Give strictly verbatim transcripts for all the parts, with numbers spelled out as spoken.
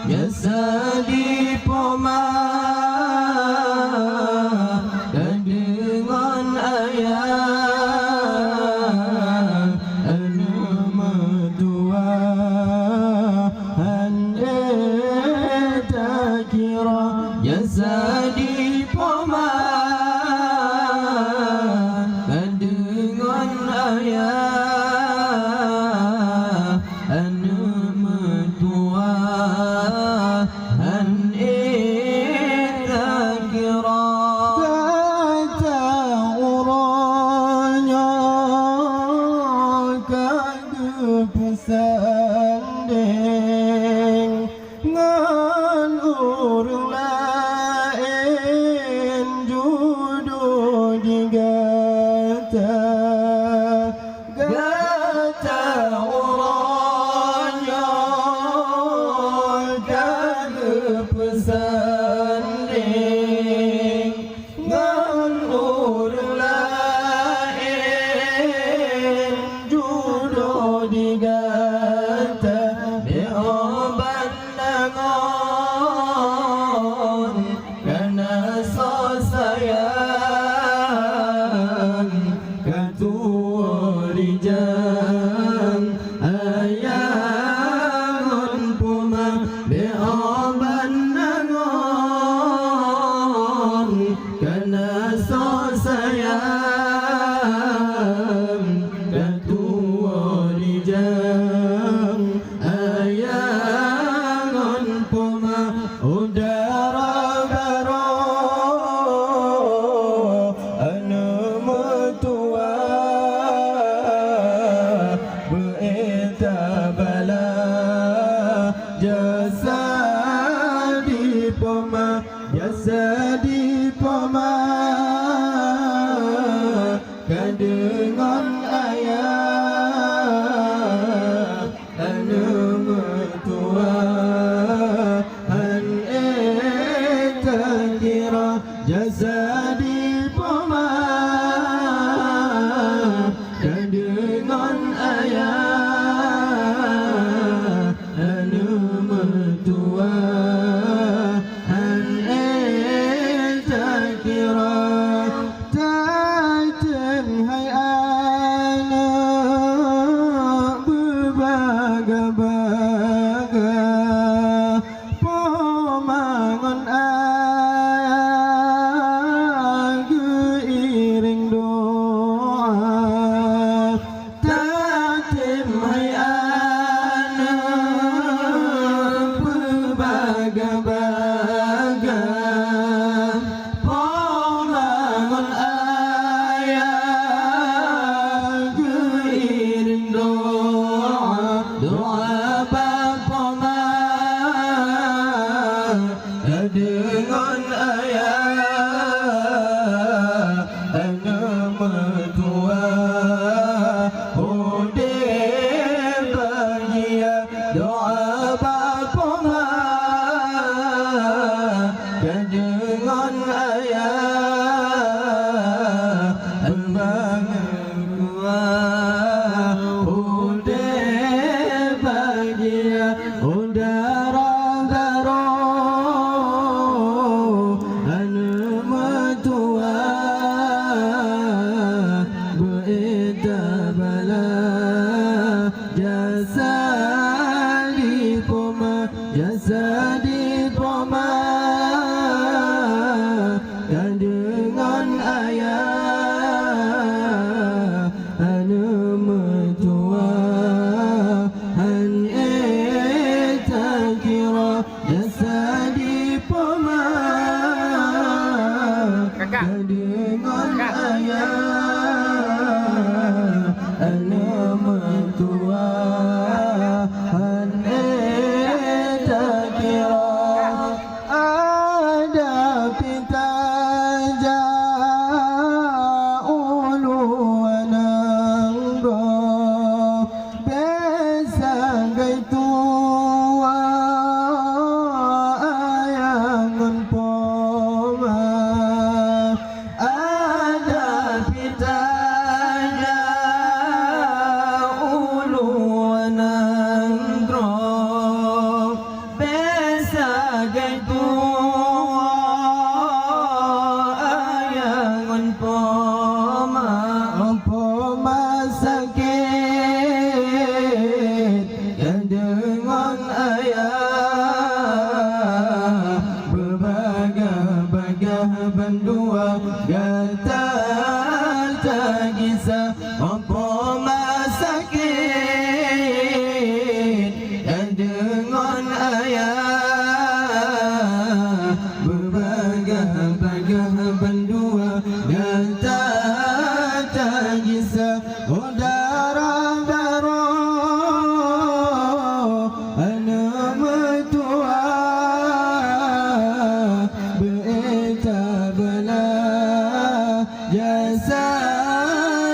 Jasa di poma, dan deungon ayah, aneuk meutuwah, han ék takira. Jasa di poma, dan deungon ayah, aneuk meutuwah, han ék takira. Gata uroe nyoe ka geupeusandeng ngon ureuëng laén judoe di gata. Gata uroe nyoe ka geupeusandeng ngon ureuëng laén judoe di gata. Bék obat deungon kana soe sayang, ka tuwoe rijang ayah ngon poma. Bék obat deungon kana soe sayang, ka tuwoe rijang ayah ngon poma. Udara baroe aneuk meutuwah, beu-ék tabala jasa di poma. Jasa di poma, ka deungon ayah, aneuk meutuwah, han ék takira. Jasa di poma, ka deungon ayah, aneuk meutuwah, han ék takira. Tatem hai aneuk beubaga-baga, poma ngon ayah geuiréng doa. Tatem hai aneuk beubaga-baga, poma ngon ayah geuiréng doa. Doa bak poma, ka deungon ayah, aneuk meutuwah, udeb bahagia. Doa bak poma, ka deungon ayah, beumeutuwah, udeb bahagia. Udara baroe aneuk meutuwah, beu-ék tabala jasa di poma. Jasa di poma, ka deungon ayah, aneuk meutuwah, han ék takira. Jasa di poma, ka deungon ayah, aneuk meutuwah, han ék takira. Ada pih tajak ulu nanggroe, bék sagai tuwoe Tuha ayah ngon poma, poma sakét, ka deungon ayah beubagaih-bagaih bandua gata tagisa. Poma sakét, ka deungon ayah beubagaih-bagaih bandua gata tagisa. Oh dara baroe aneuk meutuah, beu ék tabala jasa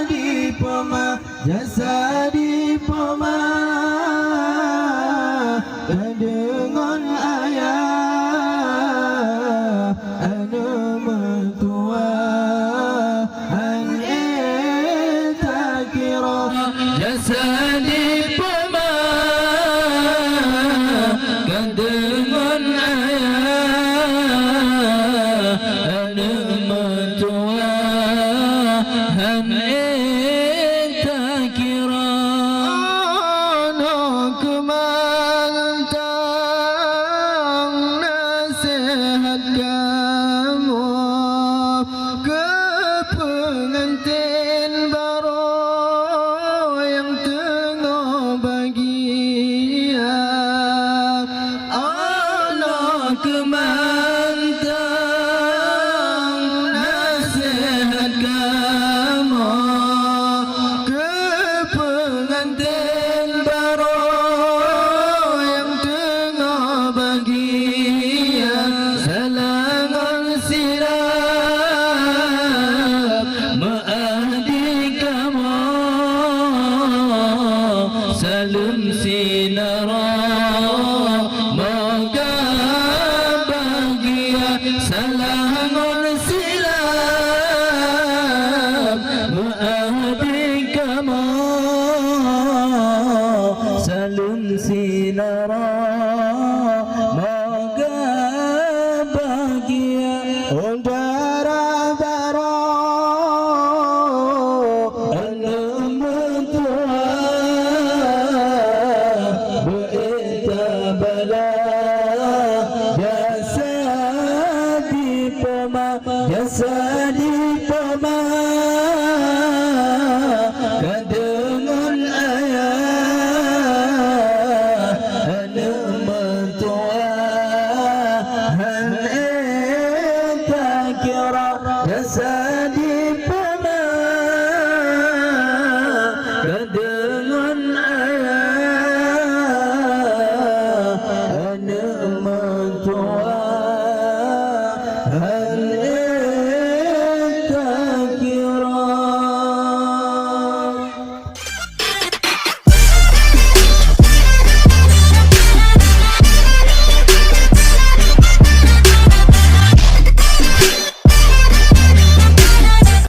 di poma, jasa di poma, ka deungon ayah aneuk meutuah, han ék takira. Jasa di poma, ka deungon ayah aneuk meutuah, han ék takira. Aneuk mantong, naseuhat kamoe keu peunganten baroe nyang teungoh bahagia. Aneuk mantong, naseuhat kamoe keu peunganten baroe nyang teungoh bahagia. Salam ngon silap meu'ah di kamoe, saleuem sinarok moga bahagia. Salam ngon silap meu'ah di kamoe, saleuem sinarok moga bahagia. Oh dara baroe aneuk meutuah, beu ék tabala